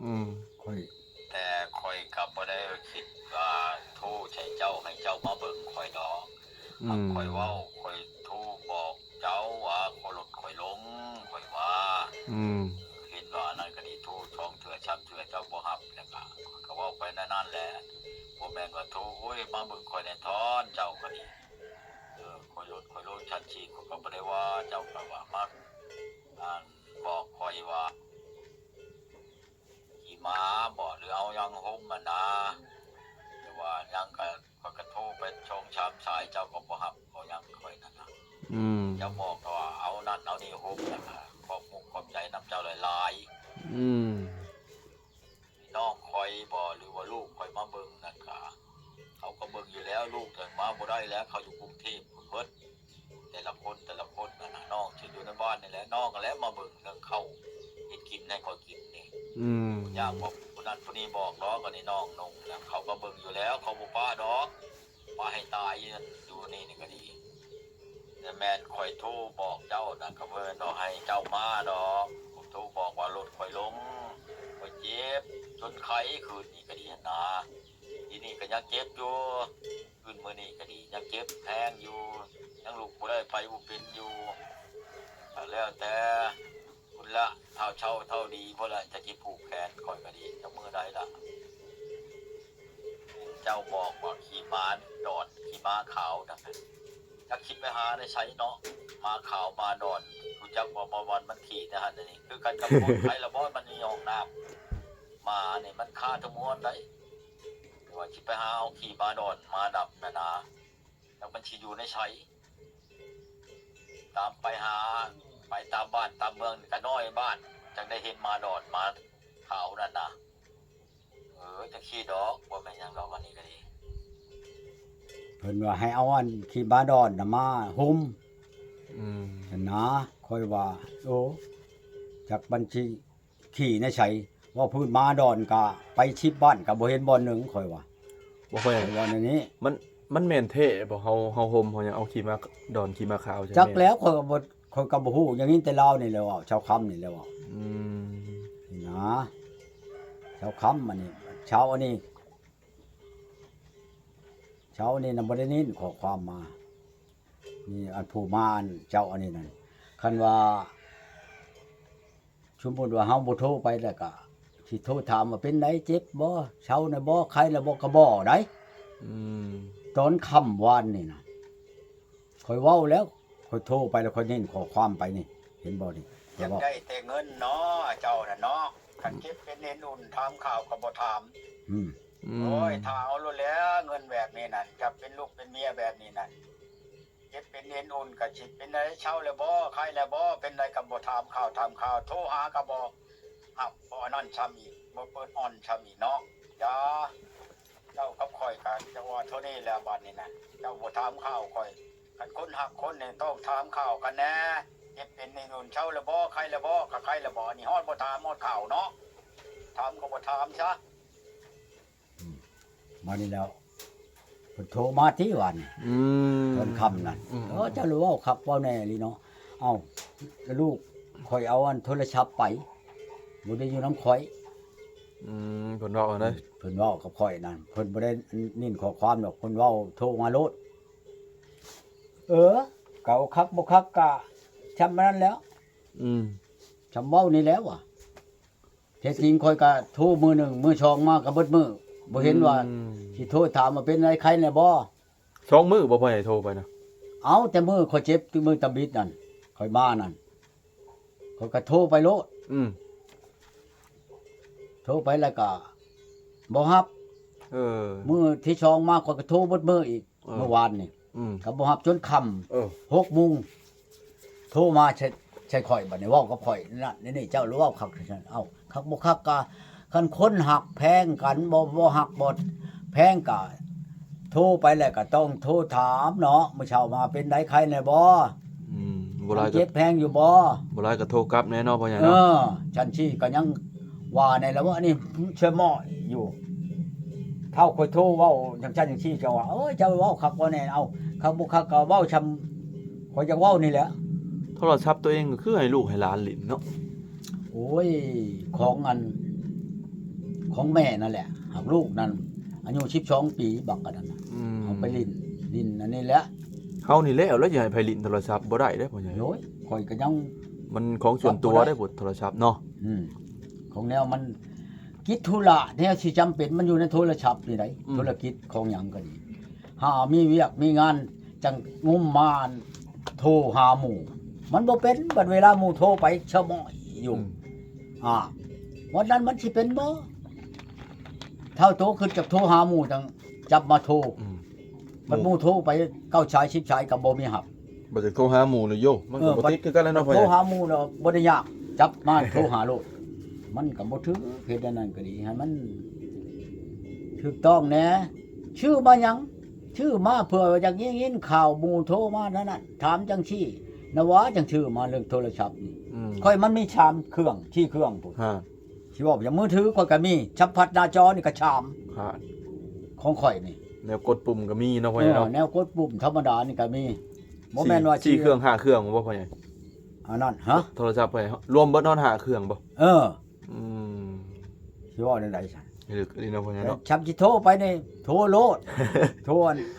ອືມ ຂ້ອຍ ແຕ່ຂ້ອຍກໍບໍ່ໄດ້ຄິດວ່າໂທໃສ່ເຈົ້າ ໃຫ້ເຈົ້າມາເບິ່ງຂ້ອຍດອກ. ອືມ ຂ້ອຍເວົ້າ ຂ້ອຍໂທບອກເຈົ້າວ່າ ຂໍລົດຂ້ອຍລົງ ຂ້ອຍວ່າ. ອືມ ເຫັນວ່າອັນນັ້ນກໍດີ ໂທສອງເທື່ອສາມເທື່ອເຈົ້າບໍ່ຮັບ ແລ້ວກໍ ຂ້ອຍກໍເວົ້າໄປແນວນັ້ນແຫຼະ. ບໍ່ແມ່ນວ່າໂທ ໂອ້ຍ ມາເບິ່ງຂ້ອຍແດ່ທ້ອນ ເຈົ້າກໍດີ. ເອີ ຂ້ອຍລົດ ຂ້ອຍລົງຊັ້ນຊີ້ ຂ້ອຍກໍບໍ່ໄດ້ວ່າ ເຈົ້າກໍວ່າມາ ອັນ ບອກຂ້ອຍວ່າ ຂີ່ມ້າບໍ ຫຼືເອົາຫຍັງຫົ່ມຫັ້ນນາ ຫຼືວ່າຫຍັງກະ ຂ້ອຍກະໂທໄປສອງສາມສາຍ ເຈົ້າກໍບໍ່ຮັບບໍ່ຫຍັງຂ້ອຍນັ້ນນະ. ອືມ ເຈົ້າບອກວ່າເອົານັ້ນເອົານີ້ຫົ່ມ ແລ້ວກະຂອບມຸກຂອບໃຈນຳເຈົ້າຫຼາຍໆ. ອືມ ນ້ອງຂ້ອຍບໍ ຫຼືວ່າລູກຂ້ອຍມາເບິ່ງນັ້ນກະ ເຂົາກໍເບິ່ງຢູ່ແລ້ວ ລູກນັ້ນມາບໍ່ໄດ້ແລ້ວ ເຂົາຢູ່ກຸງເທບພຸ້ນເບິດ. ແຕ່ລະຄົນ ແຕ່ລະຄົນຫັ້ນນະ ນ້ອງຊິຢູ່ໃນບ້ານນີ້ແຫຼະ ນ້ອງຫັ້ນແຫຼະມາເບິ່ງເລື່ອງເຂົ້າເຮັດກິນໃຫ້ຂ້ອຍກິນນີ້. ອືມ ຢາກບອກຜູ້ນັ້ນຜູ້ນີ້ບອກດອກ ອັນນີ້ນ້ອງນຸ່ງນະ ເຂົາກໍເບິ່ງຢູ່ແລ້ວ ເຂົາບໍ່ປະດອກ ປະໃຫ້ຕາຍຢູ່ນີ້ນີ້ກໍດີ. ແຕ່ແມ່ນຂ້ອຍໂທບອກເຈົ້ານະ ກໍບໍ່ແມ່ນວ່າໃຫ້ເຈົ້າມາດອກ ໂທບອກວ່າລົດຂ້ອຍລົງ ຂ້ອຍເຈັບຈົນໄຂ້ ຄືນນີ້ກໍດີຫັ້ນນາ ທີ່ນີ້ກໍຍັງເຈັບຢູ່. ຄືນມື້ນີ້ກໍດີ ຍັງເຈັບແຮງຢູ່ ຍັງລຸກບໍ່ໄດ້ໄປບໍ່ເປັນຢູ່. ກໍແລ້ວແຕ່ພຸ້ນລະ ເຖົ້າເຊົາເຖົ້າດີພຸ້ນລະ ຈັກຊິຜູກແຂນຂ້ອຍກໍດີ ຈັກມື້ໃດລະ. ເຈົ້າບອກວ່າຂີ່ມ້າດອນ ຂີ່ມ້າຂາວນັ້ນ ຈັກຊິໄປຫາໃນໃສເນາະ ມ້າຂາວມ້າດອນ ຮູ້ຈັກບໍ່ ບ່ອນມັນຂີ່ນະຫັ້ນນີ້ ຄືກັນກັບຄົນໄທລະບໍ່ ມັນມີຫ້ອງນ້ຳ ໝານີ້ມັນຄາທະມວນໃດ. ວ່າຊິໄປຫາເອົາຂີ້ໝາດອນໝາດຳນັ້ນນາ ຈັກມັນຊິຢູ່ໃນໃສ. ຕາມໄປຫາ ໄປຕາມບ້ານຕາມເມືອງກະນ້ອຍບ້ານ ຈັ່ງໄດ້ເຫັນໝາດອນໝາຂາວນັ້ນນະ. ເອີ ຈັກຊີ້ດອກ ບໍ່ແມ່ນຫຍັງດອກ ອັນນີ້ກະດີ. ເພິ່ນວ່າໃຫ້ເອົາອັນຂີ້ໝາດອນນະມາຫົ່ມ ອືມ ຫັ້ນນາ. ຂ້ອຍວ່າ ໂອ້ ຈັກມັນຊິ ຂີ້ໃນໃສ ເວົ້າພື້ນໝາດອນກະໄປສິບບ້ານກະບໍ່ເຫັນບ່ອນໜຶ່ງ ຂ້ອຍວ່າ. ບໍ່ຄ່ອຍ ຂ້ອຍວ່າແນວນີ້ ມັນ ມັນແມ່ນແທ້ບໍ່ ເຮົາ ເຮົາຫົ່ມເຮົາຫຍັງ ເອົາຂີ້ໝາດອນຂີ້ໝາຂາວໃສ່ ຈັກແມ່ນແລ້ວ ຂ້ອຍກໍບໍ່ ຂ້ອຍກໍບໍ່ຮູ້ ຢ່າງນີ້ແຕ່ລາວນີ້ແຫຼະເວົ້າ ຊາວຄຳນີ້ແຫຼະເວົ້າ. ອືມ ນີ້ນະ ຊາວຄຳອັນນີ້ ຊາວອັນນີ້ ຊາວອັນນີ້ນະ ບໍ່ໄດ້ຍິນຂໍ້ຄວາມມາ ນີ້ ອັນຜູ້ມາ ອັນເຈົ້າອັນນີ້ນັ້ນ ຄັນວ່າ ສົມມຸດວ່າເຮົາບໍ່ໂທໄປແລ້ວກະ ຊິໂທຖາມວ່າເປັນໃດ ເຈັບບໍ່ ເຊົາແລ້ວບໍ່ ໄຄແລ້ວບໍ່ ກະບໍ່ໃດ. ອືມ ຕອນຄ່ຳວານນີ້ນະ ຂ້ອຍເວົ້າແລ້ວ ຂ້ອຍໂທໄປແລ້ວ ຂ້ອຍເນັ້ນຂໍ້ຄວາມໄປນີ້ ເຫັນບໍ່ນີ້ ຢາກໄດ້ແຕ່ເງິນເນາະ ເຈົ້ານະເນາະ. ຄັນເຈັບເປັນເອັນອຸ່ນ ຖາມຂ່າວກໍບໍ່ຖາມ. ອືມ ອືມ ໂອ້ຍ ຖ້າເອົາໂລດແຫຼະ ເງິນແບບນີ້ນັ້ນ ຈະເປັນລູກເປັນເມຍແບບນີ້ນັ້ນ ເຈັບເປັນເອັນອຸ່ນກະຊິເປັນໃດ ເຊົາແລ້ວບໍ່ ໄຄແລ້ວບໍ່ ເປັນໃດກະບໍ່ຖາມຂ່າວ ຖາມຂ່າວ ໂທຫາກະບໍ່ຮັບ ບໍ່ອັນນັ້ນຊ້ຳອີກ ບໍ່ເປີດອ່ອນຊ້ຳອີກເນາະ. ຢ່າ ເຈົ້າກັບຂ້ອຍກະຈະວ່າເທົ່ານີ້ແຫຼະ ບາດນີ້ນະ ເຈົ້າບໍ່ຖາມຂ່າວຂ້ອຍ. ຄັນຄົນຮັກຄົນນີ້ຕ້ອງຖາມຂ່າວກັນແດ່ ເຈັບເປັນເອັນອຸ່ນ ເຊົາແລ້ວບໍ່ ໄຄແລ້ວບໍ່ ກະໄຄແລ້ວບໍ່ ອັນນີ້ຮອດບໍ່ຖາມຮອດຂ່າວເນາະ ຖາມກໍບໍ່ຖາມຊະ. ອືມ ມານີ້ແລ້ວ ເພິ່ນໂທມາຕິຫວານ ອືມ ຕອນຄ່ຳນັ້ນ ອືມ ເອີ ເຈົ້າລະເວົ້າຄັກເວົ້າແນ່ອີ່ຫຼີເນາະ. ເອົ້າ ລະລູກຂ້ອຍເອົາອັນໂທລະສັບໄປ ບໍ່ໄດ້ຢູ່ນຳຂ້ອຍ. ອືມ ເພິ່ນເວົ້າຫັ້ນເດ້ ເພິ່ນເວົ້າກັບຂ້ອຍນັ້ນ ເພິ່ນບໍ່ໄດ້ຍິນຂໍ້ຄວາມດອກ ເພິ່ນເວົ້າໂທມາໂລດ. ເອີ ເຂົາຄັກບໍ່ຄັກກະຊ່ຳນັ້ນແຫຼ້ວ. ອືມ ຊ່ຳເວົ້ານີ້ແຫຼະວ່າ ແທ້ຈິງຂ້ອຍກະໂທມື້ໜຶ່ງ ມື້ສອງມາກະເບິດມື້ ບໍ່ເຫັນວ່າ ອືມ ຊິໂທຖາມວ່າເປັນໃດ ໄຄແດ່ບໍ່. ສອງມື້ບໍ່ ພໍ່ໃຫຍ່ໂທໄປນະ? ເອົາ ແຕ່ມື້ຂ້ອຍເຈັບ ມື້ຕຳອິດນັ້ນ ຂ້ອຍມານັ້ນ ຂ້ອຍກະໂທໄປໂລດ. ອືມ ໂທໄປແລ້ວກະບໍ່ຮັບ. ເອີ ມື້ທີສອງມາ ຂ້ອຍກະໂທເບິດມື້ອີກ. ເອີ ມື້ວານນີ້ ອືມ ກໍບໍ່ຮັບຈົນຄ່ຳ ເອີ ຫົກໂມງ ໂທມາໃສ່ ໃສ່ຂ້ອຍ ບັດນີ້ເວົ້າກັບຂ້ອຍ ນັ້ນ ນີ້ ນີ້ ເຈົ້າລະເວົ້າຄັກຊັ້ນ. ເອົ້າ ຄັກບໍ່ຄັກກະ ຄັນຄົນຮັກແພງກັນ ບໍ່ ບໍ່ຮັກບໍ່ແພງກະ ໂທໄປແລ້ວກະຕ້ອງໂທຖາມເນາະ ມື້ເຊົ້າມາເປັນໃດ ໄຄແດ່ບໍ່. ອືມ ບໍ່ຫຼາຍກະ ເຈັບແພງຢູ່ບໍ່ ບໍ່ຫຼາຍກະໂທກັບແດ່ເນາະ ພໍ່ໃຫຍ່ເນາະ. ເອີ ຊັ້ນຊີ້ກະຍັງ ວ່າແນ່ລະວ່າ ອັນນີ້ເຊື່ອໝໍ້ຢູ່. ເທົ່າຂ້ອຍໂທເວົ້າຈັ່ງຊັ້ນຈັ່ງຊີ້ ເຈົ້າວ່າ ເອີ ເຈົ້າເວົ້າຄັກເວົ້າແນ່. ເອົ້າ ຄັກບໍ່ຄັກກໍເວົ້າຊ່ຳຂ້ອຍຢາກເວົ້ານີ້ແຫຼະ. ໂທລະສັບໂຕເອງກໍຄືໃຫ້ລູກໃຫ້ຫຼານຫຼິ້ນເນາະ. ໂອ້ຍ ຂອງອັນ ຂອງແມ່ນັ້ນແຫຼະ ຫາກລູກນັ້ນອາຍຸສິບສອງປີ ບັກອັນນັ້ນນະ ອືມ ເອົາໄປຫຼິ້ນ ຫຼິ້ນອັນນີ້ແຫຼະ. ເຮົານີ້ແລ້ວ ແລ້ວຊິໃຫ້ໃຜຫຼິ້ນໂທລະສັບ ບໍ່ໄດ້ເດ້ພໍ່ໃຫຍ່. ໂອ້ຍ ຂ້ອຍກໍຍັງ ມັນຂອງສ່ວນຕົວເດ້ ໂທລະສັບເນາະ. ອືມ ຂອງແນວມັນ ກິດທຸລະແນວຊິຈຳເປັນ ມັນຢູ່ໃນໂທລະສັບນີ້ໃດ໋. ອືມ ທຸລະກິດຂອງຫຍັງກໍດີ ຫາມີວຽກມີງານ ຈັ່ງງຸມມາໂທຫາໝູ່ ມັນບໍ່ເປັນ. ບັດເວລາໝູ່ໂທໄປຊະມ້ອຍຢູ່ ອືມ ອ່າ ວັນນັ້ນມັນຊິເປັນບໍ່? ເທົ່າໂຕຂຶ້ນຈາກໂທຫາໝູ່ຈັ່ງຈັບມາໂທ. ອືມ ບັດໝູ່ໂທໄປເກົ້າສາຍສິບສາຍກໍບໍ່ມີຮັບ. ບັດຈະໂທຫາໝູ່ລະໂຍ ມັນກໍບໍ່ຕິດຄືກັນແລ້ວເນາະພໍ່ໃຫຍ່. ໂທຫາໝູ່ລະບໍ່ໄດ້ຍາກ ຈັບມາໂທຫາໂລດ ມັນກໍບໍ່ຖືກ. ເຮັດອັນນັ້ນກໍດີ ໃຫ້ມັນຖືກຕ້ອງແດ່. ຊື້ມາຫຍັງ? ຊື້ມາເພື່ອຢາກໄດ້ຍິນຂ່າວໝູ່ໂທມານັ້ນນະ ຖາມຈັ່ງຊີ້ນະຫວາ ຈັ່ງຊື້ມາເລື່ອງໂທລະສັບນີ້. ອືມ ຂ້ອຍມັນມີສາມເຄື່ອງ ສີ່ເຄື່ອງພຸ້ນ. ຮະ ຊິເວົ້າຫຍັງ ມືຖືຂ້ອຍກໍມີ ສຳຜັດໜ້າຈໍນີ້ກໍສາມ. ຮະ ຂອງຂ້ອຍນີ້ ແນວກົດປຸ່ມກໍມີເນາະພໍ່ໃຫຍ່ເນາະ. ເອີ ແນວກົດປຸ່ມທຳມະດານີ້ກໍມີ ບໍ່ແມ່ນວ່າສີ່ ສີ່ເຄື່ອງຫ້າເຄື່ອງບໍ່ພໍ່ໃຫຍ່? ອັນນັ້ນ ຮະ ໂທລະສັບພໍ່ໃຫຍ່ ຮວມເບິດຮອດຫ້າເຄື່ອງບໍ່? ເອີ ອືມ ຊິເວົ້າແນວໃດຊັ້ນ? ເລິກອີ່ຫຼີເນາະພໍ່ໃຫຍ່ເນາະ. ຄັນຊິໂທໄປນີ້ໂທໂລດ ໂທ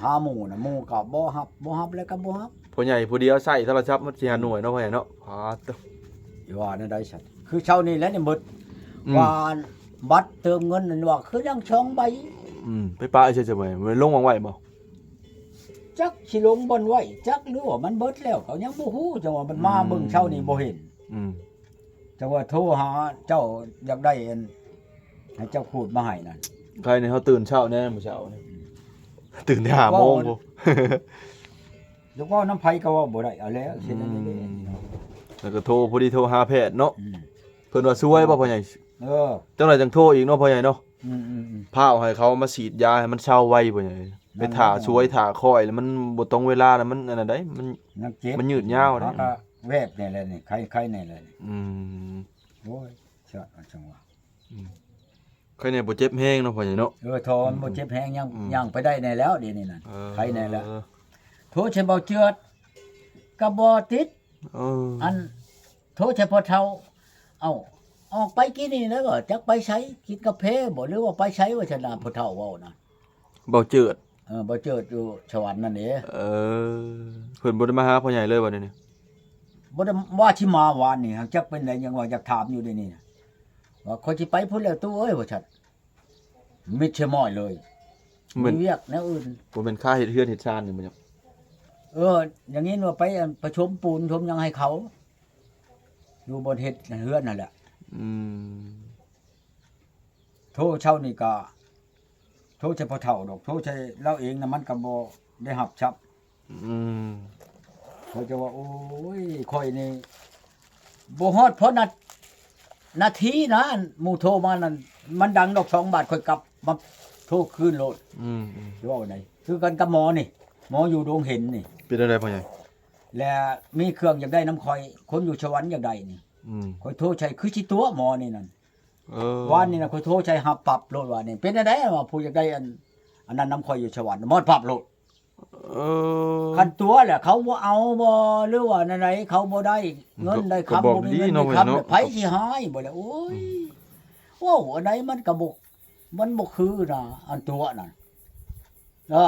ຫາໝູ່ນະ ໝູ່ກໍບໍ່ຮັບ ບໍ່ຮັບແລ້ວກໍບໍ່ຮັບ. ພໍ່ໃຫຍ່ຜູ້ດຽວໃຊ້ໂທລະສັບມັນສີ່ຫ້າໜ່ວຍເນາະພໍ່ໃຫຍ່ເນາະ. ປາດໂທ້ ຊິວ່າແນວໃດຊັ້ນ? ຄືເຊົ້ານີ້ແຫຼະນີ້ໝົດ ອືມ ວ່າບັດເຕີມເງິນນັ້ນວ່າຄືຍັງສອງໃບ. ອືມ ໄປປະໃສຊັ້ນ? ລົງວາງໄວ້ບໍ່? ຈັກຊິລົງບ່ອນໄວ້ຈັກ ຫຼືວ່າມັນເບິດແລ້ວ ເຂົາຍັງບໍ່ຮູ້. ຈັ່ງວ່າມັນມາເບິ່ງເຊົ້ານີ້ບໍ່ເຫັນ. ອືມ ຈັ່ງວ່າໂທຫາເຈົ້າ ຢາກໄດ້ອັນ ໃຫ້ເຈົ້າຂູດມາໃຫ້ນັ້ນ. ໃຄແນ່ເຮົາຕື່ນເຊົ້າແນ່ມື້ເຊົ້ານີ້ ຕື່ນແຕ່ຫ້າໂມງພຸ້ນ. ຢາກເວົ້ານຳໃຜກໍເວົ້າບໍ່ໄດ້ ເອົາແລ້ວ ເຊັ່ນນັ້ນເດ້. ອືມ ແລ້ວກໍໂທ ພໍດີໂທຫາແພດເນາະ. ອືມ ເພິ່ນວ່າຊວຍບໍ່ພໍ່ໃຫຍ່? ເອີ ຈັ່ງໃດຈັ່ງໂທອີກເນາະພໍ່ໃຫຍ່ເນາະ. ອືມໆໆ ພ້າວໃຫ້ເຂົາມາສີດຢາໃຫ້ມັນເຊົາໄວພໍ່ໃຫຍ່. ໄປຖ້າຊວຍຖ້າຄອຍແລ້ວມັນບໍ່ຕົງເວລາ ແລ້ວມັນອັນນັ້ນໃດ໋ ມັນ ມັນເຈັບ ມັນຍືດຍາວໃດ໋. ມັນກໍແວບແນ່ແຫຼະນີ້ ໄຄ ໄຄແນ່ແຫຼະນີ້. ອືມ ໂອ້ຍ ສະ ຈັ່ງວ່າ ອືມ ໄຄແນ່ບໍ່ເຈັບແຮງເນາະພໍ່ໃຫຍ່ເນາະ. ເອີ ຖ້າມັນບໍ່ເຈັບແຮງ ຍ່າງ ອືມ ຍ່າງໄປໄດ້ແນ່ແລ້ວດຽວນີ້ນັ້ນ. ເອີ ໄຄແນ່ແລ້ວ. ໂທໃສ່ເບົາເຈືອດກໍບໍ່ຕິດ. ເອີ ອັນໂທໃສ່ພໍ່ເຖົ້າ ເອົ້າ ອອກໄປກີ້ນີ້ແລ້ວບໍ່ ຈັກໄປໃສ ກິນກາເຟບໍ່ ຫຼືວ່າໄປໃສວ່າຊັ້ນນະ ພໍ່ເຖົ້າເວົ້ານະ. ເບົາເຈີດ ເອີ ເບົາເຈີດຢູ່ສະຫວັນນັ້ນເດ້. ເອີ ເພິ່ນບໍ່ໄດ້ມາຫາພໍ່ໃຫຍ່ເລີຍບໍ່ດຽວນີ້? ບໍ່ໄດ້ ວ່າຊິມາວານນີ້ ຫາກຈັກເປັນໃດ ຍັງວ່າຢາກຖາມຢູ່ດຽວນີ້ນະ ວ່າຂ້ອຍຊິໄປພຸ້ນແລ້ວຕູ້ເອີຍ ວ່າຊັ້ນ. ມິດຊະມ້ອຍເລີຍ ມີວຽກແນວອື່ນ. ບໍ່ແມ່ນຄາເຮັດເຮືອນເຮັດຊານນີ້ບໍ່? ເອີ ຢ່າງນີ້ວ່າໄປ ອັນ ປະຊົມປູນຊົມຫຍັງໃຫ້ເຂົາ ຢູ່ບ່ອນເຮັດເຮືອນຫັ້ນແຫຼະ. ອືມ ໂທເຊົ້ານີ້ກະ ໂທໃສ່ພໍ່ເຖົ້າດອກ ໂທໃສ່ລາວເອງນະ ມັນກໍບໍ່ໄດ້ຮັບຊັບ. ອືມ ເຂົາຈະວ່າ ໂອ້ຍ ຂ້ອຍນີ້ບໍ່ຮອດພໍນາ ນາທີນະ ອັນໝູ່ໂທມານັ້ນ ມັນດັງດອກສອງບາດ ຂ້ອຍກັບມາໂທຄືນໂລດ. ອືມໆ ຊິເວົ້າໃດ ຄືກັນກັບໝໍນີ້ ໝໍຢູ່ດົງເຫັນນີ້. ເປັນຈັ່ງໃດພໍ່ໃຫຍ່? ແລະມີເຄື່ອງຢາກໄດ້ນຳຂ້ອຍ ຄົນຢູ່ສະຫວັນຢາກໄດ້ນີ້. ອືມ ຂ້ອຍໂທໃສ່ຄືຊິຕົວະໝໍນີ້ນັ້ນ. ເອີ ວານນີ້ນະ ຂ້ອຍໂທໃສ່ຮັບປັບໂລດ ວ່ານີ້ເປັນຈັ່ງໃດ ວ່າຜູ້ຢາກໄດ້ອັນ ອັນນັ້ນນຳຂ້ອຍຢູ່ສະຫວັນ ມອດປັບໂລດ. ເອີ ຄັນຕົວະແຫຼະ ເຂົາບໍ່ເອົາບໍ່ ຫຼືວ່າແນວໃດ ເຂົາບໍ່ໄດ້ເງິນໄດ້ຄຳ ບໍ່ມີເງິນມີຄຳ ໄປຊິຫາຍບໍ່ແຫຼະ. ໂອ້ຍ ອືມ ເວົ້າອັນໃດມັນກໍບໍ່ ມັນບໍ່ຄືນະ ອັນຕົວະນັ້ນ. ເອີ